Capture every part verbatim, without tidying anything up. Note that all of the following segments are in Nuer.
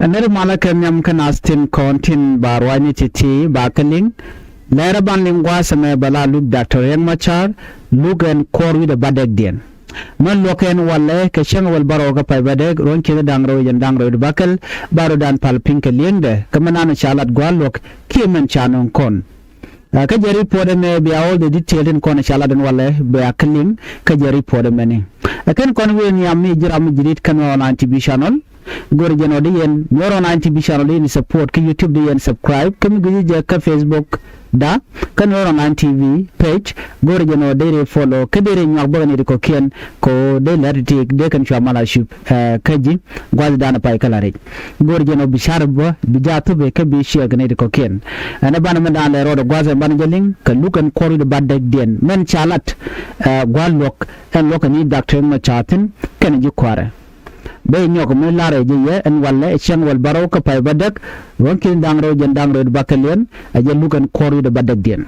Ɛ nɛr malä kɛ nhiam kä naath tin kɔn tin ba ruacni ti̱ti̱ ba kä liŋ. Lɛrä ban liŋ gua̱a̱th ɛmɛ bɛ la luk Doctor Riek Machar, luk ɛn kuɔr wi̱cdɛ bädäkdiɛn. Mɛn luɔk ɛn walɛ kɛ cäŋ wäl bärɔw kä pay bädäk, ruɔ̱n ki̱n da̱ŋ rɛw jɛn da̱ŋ rɛw wi̱cdɛ bäkɛl, ba rɔ dan pal piny kɛ li̱eŋdɛ kä mɛn an ca lat gua̱a̱th luɔk kiɛ mɛn ca nöŋ kɔn. Ɛ, kä jɛ report ɛmɛ bia all the detail tin kɔn ca lat ɛn walɛ bia kä liŋ kä jɛ report ɛmɛni. Ɛ kɛn kɔn wi̱i̱ nhiam mi ji̱ ram mi ji̱ rit kä Nuer Online T V channel. Go̱r jɛn ɔ di yɛn Nuer Online T V channel di yɛn support kä YouTube di yɛn subscribe kä mi gui̱ci jɛ kä Facebook da kä Nuer Online T V page. Go̱r jɛn ɔ dee rɛ follow kä dee rɛ nyuak bäkɛ ni di kɔkiɛn kɛ ɣöö dee lɛr ti ti̱i̱k dee kɛn cua mal a cup, ɛ, kä ji̱ gua̱th danɛ pay kä la rɛc. Go̱r jɛn ɔ bi car bä bi jaa thupɛ kä bi share kɛ ni di kɔkiɛn. Ɛn ɛ banɛ mɛn da̱a̱n lɛ rɔɔdɛ gua̱th ɛn banɛ jɛ liŋ kɛ luk ɛn kuɔr wi̱cdɛ bädäkdiɛn mɛn ca lat, ɛ, gua̱a̱th luɔk ɛn luɔk kɛ ni Doctor Riek Machar thi̱n kɛnɛ ji̱ kua̱rɛ. Bɛ nyɔk mi larɛ jɛ yɛ ɛn walɛ ɛ cäŋ wäl bärɔw kä pay bädäk, ruɔ̱n ki̱n da̱ŋ rɛw jɛn da̱ŋ rɛw wi̱cdɛ bäkɛl yɛn, ɛ jɛ luk ɛn kuɔr wi̱cdɛ bädäkdiɛn.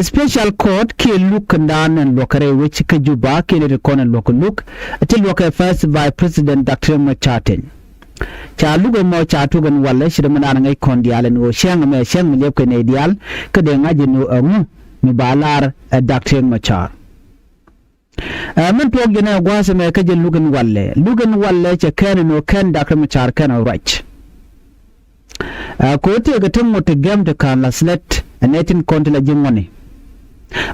Special Court kiɛ luk kɛn da̱a̱n ɛn luɔk kɛ rɛy wec kä Juba kiɛ lɛ ti kɔn ɛn luɔk kɛ luk, ti luɔk kɛ First Vice President Doctor Riek Machar Teny. Ca luk ɛmɔ ca tuk ɛn walɛ ci dämɛ naan ŋäc kɔn diaal ɛn ɣöö cäŋ ɛmɛ cäŋ mi liɛp kɛ nɛy diaal kä dee ŋa̱c ɛn ɣöö ɛŋu mi ba lar ɛ Doctor Riek Machar. Ɛ, min tuɔɔk jɛn ɛ gua̱a̱th ɛmɛ kä jɛn luk ɛn walɛ. Luk ɛn walɛ cɛ kɛn ɛn ɣöö kɛn Doctor Machar kɛn ɛ ruac. Ɛ, kɛ ɣöö tëëkɛ ti ŋot ti gɛm ti ka̱n la̱th lät ɛ nɛy tin kɔn ti la ji̱ ŋuɔ̱tni.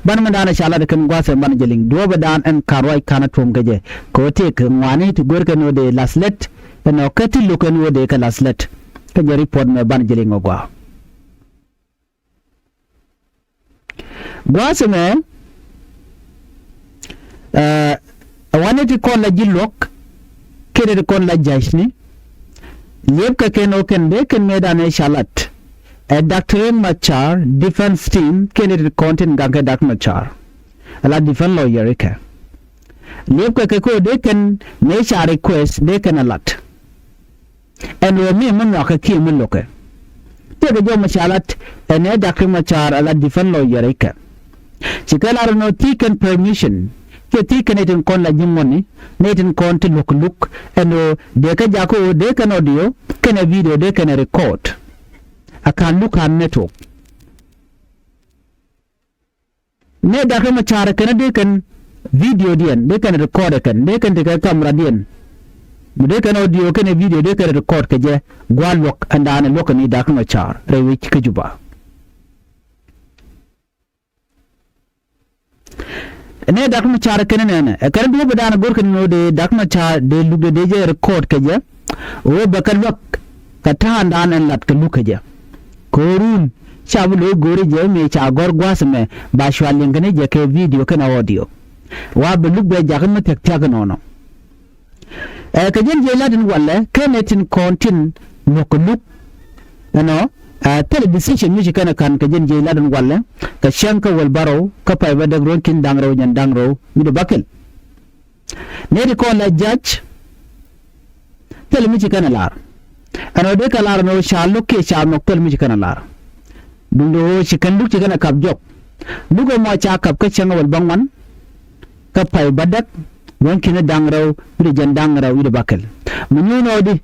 Banɛ mɛn da̱a̱n ɛ ca lat ɛ kɛn gua̱a̱th ɛmɛ banɛ jɛ liŋ duɔ̱ɔ̱pɛ da̱a̱n ɛn ka̱n ruac ka̱n ɛ tuɔ̱ɔ̱m kɛ jɛ. Kɛ ɣöö tëëkɛ ŋuani ti görkɛ ɛn ɣöö dee la̱th lät ɛnɔ kä ti lo̱kɛ ɛn ɣöö dee kɛ la̱th lät. Kä jɛ report mɛ banɛ jɛ liŋ ɛ gua̱a̱th. Gua̱a̱th ɛmɛ, ɛ, ɛ wanɛ ti kɔn la ji̱ luɔ̱k, kɛnɛ ti kɔn la ja̱cni, liɛpkɛ kɛn ɣöö kɛn dee kɛn mëëdan ɛ ca lat. Ɛ Doctor Riek Machar defense team, kɛnɛ ti kɔn tin gaŋkɛ Doctor Machar. Ɛ la defense lawyer ikɛ. Liɛpkɛ kɛ kɛ ɣöö dee kɛn mëë ca request, dee kɛn ɛ lat. Ɛn ɣöö mi mi nhɔakɛ kiɛ mi lo̱kɛ. Tëëkɛ jɔw mi ca lat ɛn ɛ Doctor Machar a la defense lawyer ikɛ. Ci kɛ lar ɛn ɣöö thiec kɛn permission kiɛ thiec kɛn nɛy tin kɔn la ji̱ ŋuɔ̱tni, nɛy tin kɔn ti luɔ̱k kɛ luk ɛn ɣöö dee kɛ jakä ɣöö dee kɛn audio kɛnɛ video dee kɛn record. A ka̱n luk ka̱n network. Nɛy Doctor Machar kɛn dee kɛn videodiɛn, dee kɛn record kɛn, dee kɛn tekɛ cameradiɛn. Mi dee kɛn audio kɛnɛ video dee kɛn record kɛ jɛ gua̱a̱th luɔ̱k ɛn da̱a̱n ɛ luɔ̱k kɛn i̱ Doctor Machar rɛy wec kä Juba. Nɛy Doctor Machar kɛn nɛnɛ ɛ kɛn duɔ̱ɔ̱pɛ da̱a̱n ɛ go̱r kɛn ni ɣöö dee Doctor Machar dee luk dee dee jɛ record kɛ jɛ. Ɣöö bɛ kɛ luäk kɛ ta̱a̱ŋdan ɛn lat kɛ luk kɛ jɛ. Kɛ ɣöö run ca bi lo̱c go̱o̱ri jɛ mëë ca gɔ̱r gua̱a̱th ɛmɛ ba cua liŋ kɛn jɛ kɛ video kɛnɛ audio. Wa bɛ luk bɛ jakä mi thia̱k thia̱k ɛnɔnɔ. Ɛ kɛ jɛn jiɛc lat ɛn walɛ kɛnɛ tin kɔn tin luɔ̱k kɛ luk. Ɛnɔ ɛ thilɛ decision mi ci kɛnɛ ka̱n kɛ jɛn jiɛc lat ɛn walɛ kɛ cäŋ kä wäl bärɔw kä pay bädäk ruɔ̱n ki̱n da̱ŋ rɛw jɛn da̱ŋ rɛw wi̱cdɛ bäkɛl. Nɛy ti kɔn la ja̱c thil mi ci kɛn ɛ lar. Ɛn ɣöö dee kɛ lar ɛn ɣöö ca lo̱k kiɛ ca nhɔk thil mi ci kɛn ɛ lar. Duundɛ ɣöö ci kɛn luk ci kɛn ɛ kap jɔk. Luk ɛmɔ ca kap kä cäŋ wäl bäŋuan kä pay bädäk ruɔ̱n ki̱n da̱ŋ rɛw wi̱cdɛ jɛn da̱ŋ rɛw wi̱cdɛ bäkɛl. Mi nyuun ɣöö di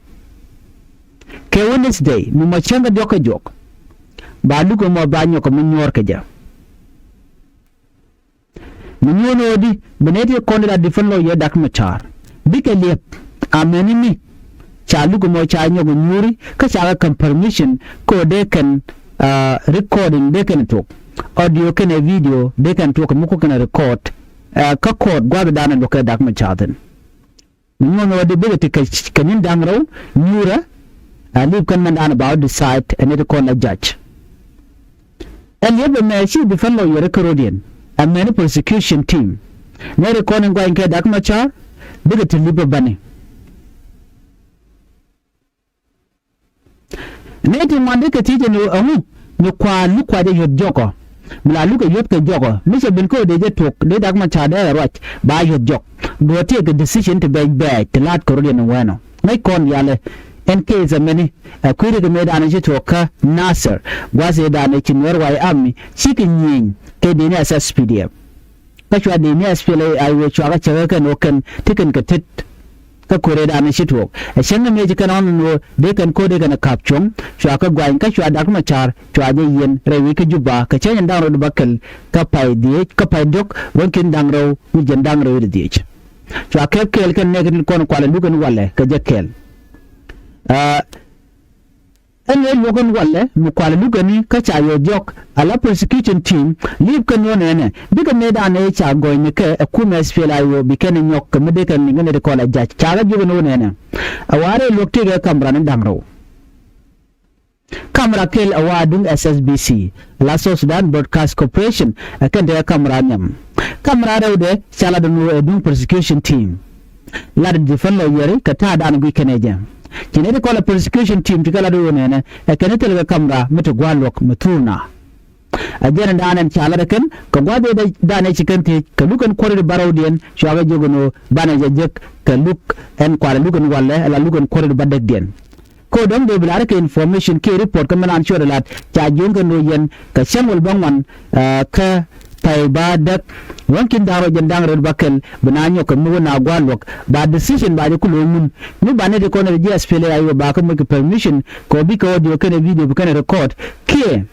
kɛ Wednesday mi mɔ cäŋ kä diɔ̱k kä juɔk. Ba luk ɛmɔ ba nyɔk kɛ mi nyuɔ̱ɔ̱r kɛ jɛ. Mi nyuɔ̱n ɣöö di bi nɛy ti kɔn di la defense lawyer Doctor Machar bikɛ liɛp. Amäni mi ca luk ɛmɔ ca nyɔk nyuuri kä ca kɛ käm permission kä ɣöö dee kɛn, ah, recording dee kɛn tuɔk. Audio kɛnɛ video dee kɛn tuɔk kɛ mi ku kɛn record, ah, kä court gua̱a̱th dan ɛ luɔ̱k kɛ Doctor Machar thi̱n. Mi nyuɔ̱n ɣöö di bikɛ ti kɛ, kɛ ni̱n da̱ŋ rɛw nyuurä. Ɛ li̱p kɛn mɛn da̱a̱n ɛ ba wä decide ɛ nɛy ti kɔn la judge. Ɛ li̱ep ɛmɛ ci defense lawyer kä ro̱diɛn. Ɛ mɛn prosecution team. Nɛy ti kɔn in gua̱ny kɛ Doctor Machar bikɛ ti li̱p ɛ bani. Nɛy ti ŋuan dee kɛ thiec ɛn ɣöö ɛŋu mi kua luk kua jɛ yuɔth jɔkɔ. Mi la luk ɛ yuɔth kɛ jɔkɔ mi cɛ ben kä ɣöö dee jɛ tuɔk dee Doctor Machar dee ɛ ruac ba yuɔth jɔk. Duɔ̱ɔ̱r tëëkɛ decision ti bɛc bɛɛc ti la̱t kɛ rɔ̱diɛn ɛn wɛɛnɔ. Ŋäc kɔn yalɛ ɛn case ɛmɛni ɛ kui̱ rik mëëdan ci tuɔk kä Nasir gua̱th ëëdan ɛ ci Nuɛr White Army cikɛ nyieny kɛ dee ni S S P D F. kä cua dee ni S P L A I O cua kä cäkä kɛn ɣöö kɛn ti kɛn kɛ tet. Kä ko̱rɛ dan ci tuɔɔk ɛ cäŋ ni mëë ci kɛn ɣɔn ni ɣöö dee kɛn ko̱r dee kɛn ɛ ka̱p cuɔ̱ŋ cua kä gua̱ny kä cua Dak Macar cua jɛ yiɛn rɛy wi̱i̱ kä Juba kɛ cäŋ da̱ŋ rɛw bäkɛl kä pay dhieec kä pay dök wänkiɛn da̱ŋ rɛw wi̱c jiɛn da̱ŋ rɛw wi̱c dhieec. Cua kɛp kɛɛl kɛn nɛɛk tin kɔn kualɛ luk ɛn walɛ kɛ jɛ kɛɛl. Aa, ɛn ɛ luɔk ɛn walɛ mi kualɛ luk ɛn kä ca yɔ jɔk ala prosecution team liip kɛn yɔ nɛnɛ bikɛ mëëdan ɛ ca gɔ̱ny ni kɛ ɛ kumɛ S P L A I O bi kɛn ɛ nyɔk kɛ mi dee kɛn ni ŋän ɛ ti kɔl ɛ jac ca kɛ jiök ɛn wä nɛnɛ. Ɛ wa̱a̱ rɛy luɔk tëëkɛ kamra ni da̱ŋ rɛw. Kamra kɛl ɛ wa̱a̱ duŋ S S B C la South Sudan Broadcast Corporation ɛ kɛn tekɛ kamra nhiam. Kamra rɛwdɛ ca lat ɛn ɣöö ɛ duŋ prosecution team. Lat ɛ defense lawyer kɛ ta̱a̱ dan guic kɛn ɛ jɛ. Ci nɛy ti kɔl ɛ prosecution team ti kɛ lat ɣöö nɛnɛ ɛ kɛn ɛ thilɛ kɛ kamra mi ti gua̱a̱r luɔk mi thuur na. Ɛ jɛn ɛ dan ɛn ca lat ɛ kɛn kɛ gua̱a̱r dee dan ɛ ci kɛn thiec kɛ luk ɛn kuɔri di bärɔwdiɛn cua kɛ jiök ɛn ɣöö banɛ jɛ jek kɛ luk ɛn kualɛ luk ɛn walɛ ɛ la luk ɛn kuɔri di bädäkdiɛn. Kä dɔ̱ŋ dee bi lar kɛ information kiɛ report kä mi naan cuɔt lat ca jiöŋ kɛ no̱o̱c yɛn kɛ cäŋ wäl bä ŋuan, aa, kä pay ba däk. Wäŋ ki̱n da̱ŋ rɔ jɛn da̱ŋ rɛw bäkɛl bi na nyɔk kɛ mi wä na gua̱a̱r luɔk ba decision ba jɛ ku lo̱o̱ŋ mun. Mi ba ni ti kɔn ɛ ji̱ S P L A I O ba kä moc kɛ permission kɛ ɣöö bikɛ audio kɛnɛ video bi kɛnɛ record kiɛ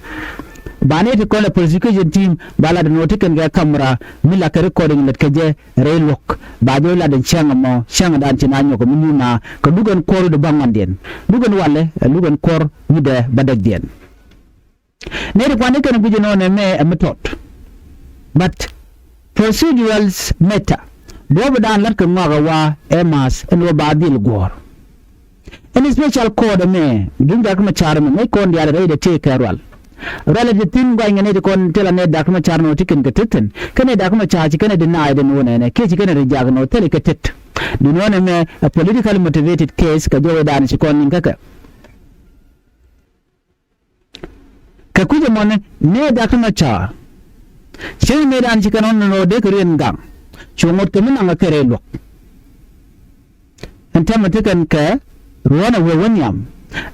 ba ni ti kɔn ɛ prosecution team ba lat ɛn ɣöö ti kɛn kɛ kamra mi la kɛ recording lät kɛ jɛ. Rɛy luɔ̱k ba jɛ lat in cäŋ ɛmɔ cäŋ dan ci na nyɔk mi nyuun na kɛ luk ɛn kuɔr wi̱cdɛ bäŋuandiɛn luk ɛn walɛ ɛ luk ɛn kuɔr wi̱cdɛ bädäkdiɛn. Nɛy ti kuan ni kɛn guic ɛnɔ nɛmɛ ɛ mi tɔt. But procedural matter duɔ̱ɔ̱p dan la̱t kɛ ŋɔak ɛ wa ɛ ma̱a̱th ɛn wä ba dhil guɔ̱ɔ̱r. Ɛn special court ɛmɛ duŋ Dak Macar ɛmɛ ŋäc kɔn diaal rɛydɛ tëëkɛ rual. Rual ɛ ti thi̱n gua̱ny kɛ nɛy ti kɔn ti la nɛy Dak Macar nɔ ti kɛn kɛ ti thi̱n kä nɛy Dak Macar ci kɛn ɛ deny den wä nɛnɛ kiɛ ci kɛn ɛ reject nɔ thilɛ kɛ tet. Duŋ nɔ nɛmɛ ɛ political motivated case kɛ jɔwɛ dan ci kɔn niŋ kä kɛ. Kɛ kui̱c ɛmɔni nɛy Dak Macar cieŋ mëëdan ci kɛn ɣɔn ni rɔ dee kɛ riɛn gaŋ. Cu ŋot kɛ mi naŋ kɛ rɛy luɔ̱k. Ɛn tɛmɛ ti kɛn kɛ ruɔ̱n ɛ wee wä nhiam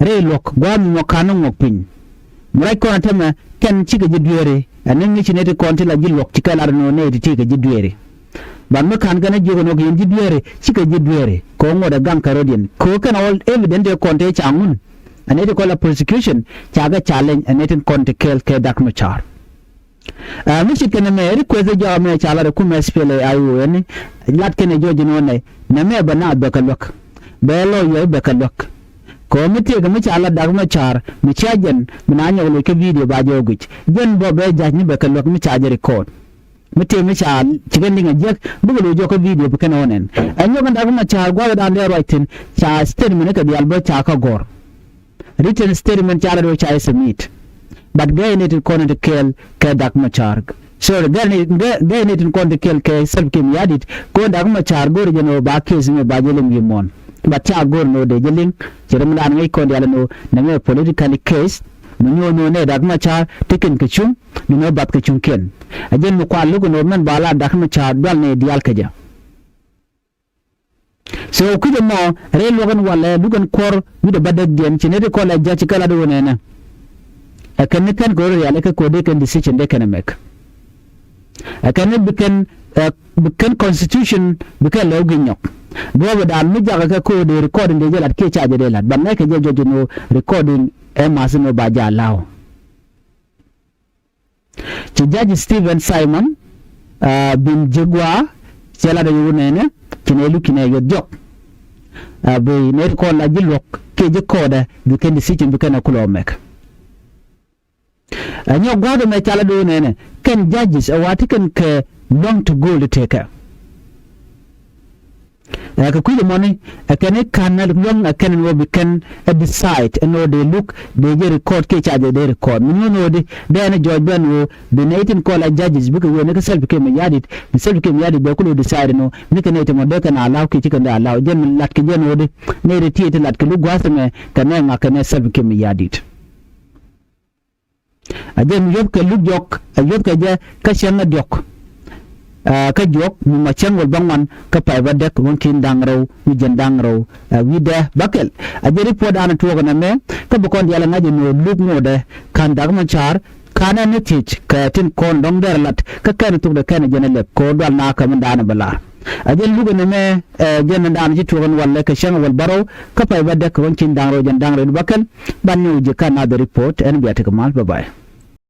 rɛy luɔ̱k gua̱a̱th mi ŋuɔ̱k ka̱n ni ŋuɔ̱k piny. Mi ruac kɔn ɛ tɛmɛ kɛn cikɛ ji̱ dueeri ɛn ni ŋi̱ci nɛy ti kɔn ti la ji̱ luɔ̱k ci kɛ lat ɛn ɣöö nɛy ti ti kɛ ji̱ dueeri. Ban mi ka̱n kɛn ɛ jiök ɛn ɣöö kɛ yɛn ji̱ dueeri cikɛ ji̱ dueeri kɛ ɣöö ŋuɔ̱t ɛ gaŋ kɛ rɔ̱diɛn kɛ ɣöö kɛn all evidence ti kɔn tëë ca ŋun. Ɛ nɛy ti kɔl ɛ prosecution ca kɛ challenge ɛ nɛy tin kɔn ti kɛɛl kɛ Dak Macar. Ɛ mi cit kɛn ɛmɛ request ɛ jɔak ɛmɛ ca lat ɛ kumɛ S P L A I O ɛn lat kɛn ɛ jɔc ɛn ɣöö nɛ nɛmɛ bɛ naath bɛ kɛ luäk bɛ lawyer bɛ kɛ luäk. Kɛ ɣöö mi tëëkɛ mi ca lat Dak Macar mi cia jɛn mi na nyɔk loc kä video ba jɛ ɣä guic jɛn bä bɛ ja̱c ni bɛ kɛ luäk mi ca jɛ record. Mi tëë mi ca ci kɛn liŋ a jiäk bikɛ lo̱c jɔk kä video bi kɛn ɣän ɛn ɛ nyɔk ɛn Dak Macar gua̱th dan dee ruac thi̱n ca statement kɛ diaal bä ca kä gɔ̱r. Written statement ca la do̱ ca jɛ submit. But gɛy ni tin kɔn ti kɛɛl kɛ Dak Macar. Sorry, gɛy ni gɛy ni tin kɔn ti kɛɛl kɛ Salva Kiir Mayardit kɔn Dak Macar go̱r jɛ ni ba case mi ba jɛ liŋ wi̱i̱ muɔ̱ɔ̱n. But ca go̱r ni wä dee jɛ liŋ ci ri mi laan ŋäc kɔn diaal ni wä ni mɛ political case. Mi nyuɔ̱ɔ̱n ni wä nɛ Dak Macar ti kɛn kɛ cuŋ ni wä bath kɛ cuŋ kɛn. A jɛn mi kual luk ni wä mɛn ba la Dak Macar dual ni diaal kɛ jɛ. So kui̱c ɛmɔ rɛy luɔk ɛn walɛ luk ɛn kuɔr wi̱cdɛ bädäkdiɛn ci nɛy ti kɔn la ja̱c ci kɛ lat wä nɛnɛ. Ɛ kɛn ni kɛn kɛ rɔ rial ɛ kɛ ko̱dɛ kɛn decision dee kɛn ɛ mɛk. Ɛ kɛn ni bi kɛn ɛ bi kɛn constitution bi kɛn lɛw gi̱c nyɔk. Duɔ̱ɔ̱p ɛ daal mi jakä kɛ ko̱dɛ recording dee jɛ lat kiɛ ca jɛ dee lat ban nɛy kɛ jɛ jɔc ɛn ɣöö recording ɛ ma̱th ɛn ɣöö ba jɛ allow. Ci Judge Stephen Simon, aa, bin ji̱ gua̱a̱ cɛ lat ɛ yio̱w nɛnɛ ci nɛy luki nɛ yuɔth jɔk. Aa, bi nɛy ti kɔn la ji̱ luɔ̱k kiɛ ji̱ kɔɔdɛ bi kɛn decision bi kɛn ɛ kulɔ mɛk. Ɛ nyɔk gua̱a̱th ɛmɛ ca lat ɛ yio̱w nɛnɛ kɛn judges ɛ wa ti kɛn kɛ lua̱ŋ ti go̱o̱l ti tekɛ. Ɛ kɛ kui̱c ɛmɔni ɛ kɛn i̱ ka̱n ɛ luäŋ ɛ kɛn ɛn ɣöö bi kɛn ɛ decide ɛn ɣöö dee luk dee jɛ record kiɛ ca jɛ dee record mi nyuɔ̱n ɣöö di dee ɛn ɛ jɔɔc ben ɣöö bi nɛy tin kɔl ɛ judges bikɛ wëë ni kä Salva Kiir Mayardit bi Salva Kiir Mayardit bɛ ku lo̱ decide ɛn ɣöö ni kɛ nɛy ti mɔ dee kɛn a la̱w kiɛ ci kɛn dee a la̱w jɛn mi lat kɛ jɛn ɣöö di nɛy ti ti lat kɛ luk gua̱a̱th ɛmɛ kɛ nɛy ŋa̱k kɛ nɛy Salva Kiir Mayardit. A jɛ mi yuɔth kɛ luk jɔk a yuɔth kɛ jɛ kä cäŋ a diɔk. Ɛ kä juɔk mi ma cäŋ wäl bäŋuan kä pay bädäk wäŋkiɛn da̱ŋ rɛw wi̱c jiɛn da̱ŋ rɛw ɛ wi̱cdɛ bäkɛl. A jɛ report an tuɔɔk ɛn ɛmɛ kä bi kɔn diaal ɛ ŋa̱c ɛn ɣöö luk ŋotdɛ ka̱n Dak Macar ka̱n ɛn ni thiec kɛ tin kɔn dɔ̱ŋ dɛr lat kä kɛn thuk dɛ kɛn jɛn ɛ lɛp kɛ ɣöö dual na kɛ min da̱a̱n bɛ la̱r. A jɛn lukɛ ni mɛ ɛ jɛn ni da̱a̱n ci tuɔk ɛn walɛ kɛ cäŋ wäl bärɔw kä pay bä dɛk kɛ ɣöö cin da̱ŋ rɛw jɛn da̱ŋ rɛw ni bä kɛl. Ban nyɔk ji̱ kä another report ɛn bia tekɛ mal, bye bye.